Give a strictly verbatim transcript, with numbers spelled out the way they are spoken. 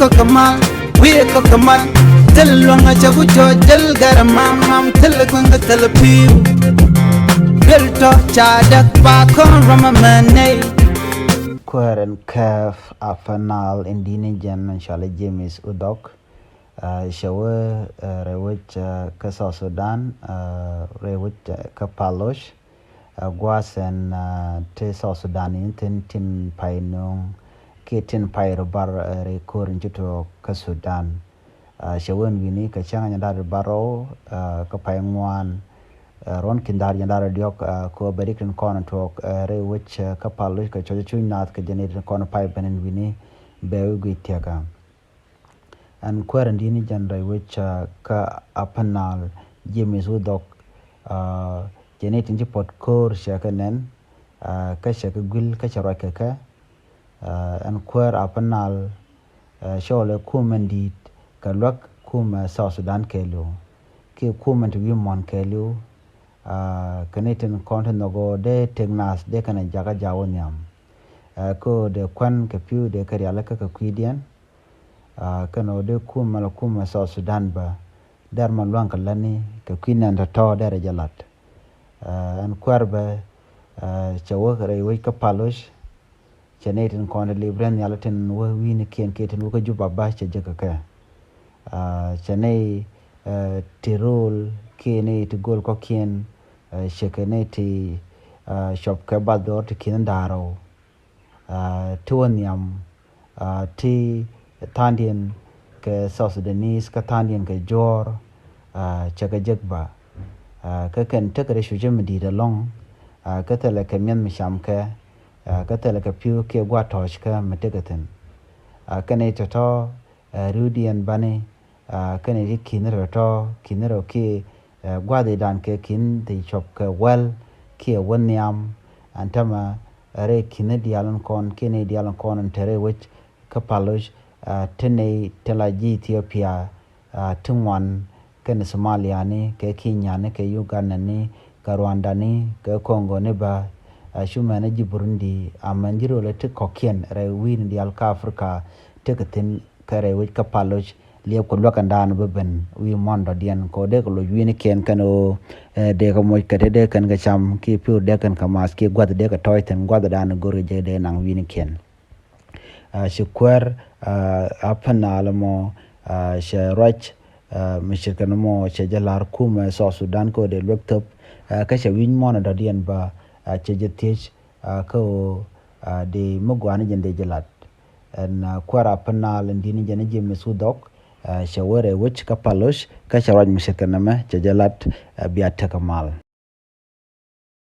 Kɔk kɛ mal, wi̱i̱ kɔk kɛ mal. Thil luäŋ a cɛ ku cɔ jäl gɛr mam mam, thil kueŋ kɛ thil pi̱i̱u. Duel tɔ ca däk ba kɔn rɔm a mɛ nɛy. Kuäär ɛn kɛɛf a pɛn nal in di̱t ni jɛn in cɔal i̱ James Udhɔk. Cɛ wee rɛy wec kä South Sudan, rɛy wec kä Paloc. Gua̱a̱th ɛn ti South Sudan in thi̱n tin pay nööŋ kiɛ tin pay rɔ bar rɛy ko̱r in ci tuɔɔk kä Sudan. Cɛ wee ɛn wi̱ni kɛ cäŋ jiɛn da̱r bar rɔw kä pay ŋuan, ruɔ̱n ki̱n da̱r jiɛn da̱r diɔ̱k, kɛ ɣöö bɛ rik tin kɔn tuɔɔk rɛy wec kä Paloc kɛ cuɔ̱c cuc nath kɛ jɛn ɛ tin kɔn pay ben ɛn wi̱ni bɛ wi̱i̱ guic thia̱kä. Ɛn kuäär in di̱t ni jɛn rɛy wec kä Upper Nile, James Udhɔk, cɛ nɛy tin ci puɔ̱t ko̱o̱r cɛ kɛ nɛn, kä cɛ kɛ gui̱l kä cɛ ruac kɛ kɛ. Ɛn kuäär Upper Nile cɔɔl ɛ kumɛ in di̱i̱t kɛ luäk kumɛ South Sudan kɛɛliw kiɛ kumɛ ti wi̱i̱ muɔ̱ɔ̱n kɛɛliw. Kɛ nɛy tin kɔn ti nhɔk ɣöö dee tëk naath dee kɛn ɛ jakä jakä wä nhiam. Kä ɣöö dee kuɛn kɛ pi̱w dee kɛ rialikä kɛ kui̱diɛn. Kɛn ɣöö dee kumɛ la kumɛ South Sudan bä dɛr ma lua̱ŋ kɛ lätni kɛ kui̱ nɛn tɔ̱tɔ̱ dɛr jɛ lat. Ɛn kuäär bä cɛ wä rɛy wec kä Paloc. Cɛ nɛy tin kɔn ti lip rɛn nhial tin wä wi̱i̱nikiɛn kiɛ tin wä kä Juba bä cɛ jek kɛ kɛ. Cɛ nɛy ti rööl kiɛ nɛy ti gööl kɔ̱kiɛn, cɛ kɛ nɛy ti cuɔp kɛ bath dɔɔr ti ki̱n da̱ŋ rɛw. Ti wä nhiam ti tha̱a̱ŋdiɛn kɛ South Sudanese kä tha̱a̱ŋdiɛn kɛ juɔ̱ɔ̱r, cɛ kɛ jek bä. Kä kɛn tekɛ rɛy cucä mi di̱i̱t ɛlɔ̱ŋ, kä thilɛ kɛ mi̱eth mi cam kɛ, kä thilɛ kɛ pi̱w kiɛ gua̱a̱th tɔ̱ɔ̱c kä mi tekɛ thi̱n. Kɛn i̱ tɔ̱tɔ̱ ri̱wdiɛn bani, kɛn i̱ ti ki̱n rɛw tɔ̱ ki̱n rɛw kiɛ gua̱a̱th i̱ dan kɛ ki̱n ti cuɔp kɛ wäl kiɛ wä nhiam. Ɛn tämɛ rɛy ki̱n diaal in kɔn kiɛ nɛy diaal in kɔn in te rɛy wec kä Paloc, ti nɛy ti la ji̱ Ethiopia, ti ŋuan kɛn Somalia ni kɛ Kenya ni kɛ Uganda ni kɛ Rwanda ni kɛ Congo ni bä, cu mɛn ji̱ Burundi, a mɛn ji̱ rööl ti kɔ̱kiɛn rɛy wi̱i̱ni diaal kä Africa tekɛ thi̱n kä rɛy wec kä Paloc. Liɛp kɛ luäk kɛn da̱a̱n bä ben wi̱i̱ muɔ̱ɔ̱n dɔ̱diɛn kɛ ɣöö dee kɛ loc wi̱i̱nikiɛn kɛn ɣöö dee kɛ moc kɛ te dee kɛn kɛ cam kiɛ pi̱w dee kɛn kɛ math kiɛ gua̱th dee kɛ tɔ̱ɔ̱c thi̱n gua̱th da̱a̱n go̱rkɛ jɛ dee naŋ wi̱i̱nikiɛn. Ci kuäär Upper Nile mɔ cɛ ruac mi ce̱tkɛ ni mɔ cɛ jɛ la̱r kumɛ South Sudan kä ɣöö dee luek thöp. Kä cɛ wi̱c muɔ̱ɔ̱n dɔ̱diɛn bä cɛ jɛ thiec kä ɣöö dee mi gɔaa ni jɛn dee jɛ lat. Ɛn kuäär Upper Nile in di̱t ni jɛn ni James Udhɔk, cɛ wä rɛy wec kä Paloc kä cɛ ruac mi ce̱tkɛ ni mɛ cɛ jɛ lat. Bia tekɛ mal.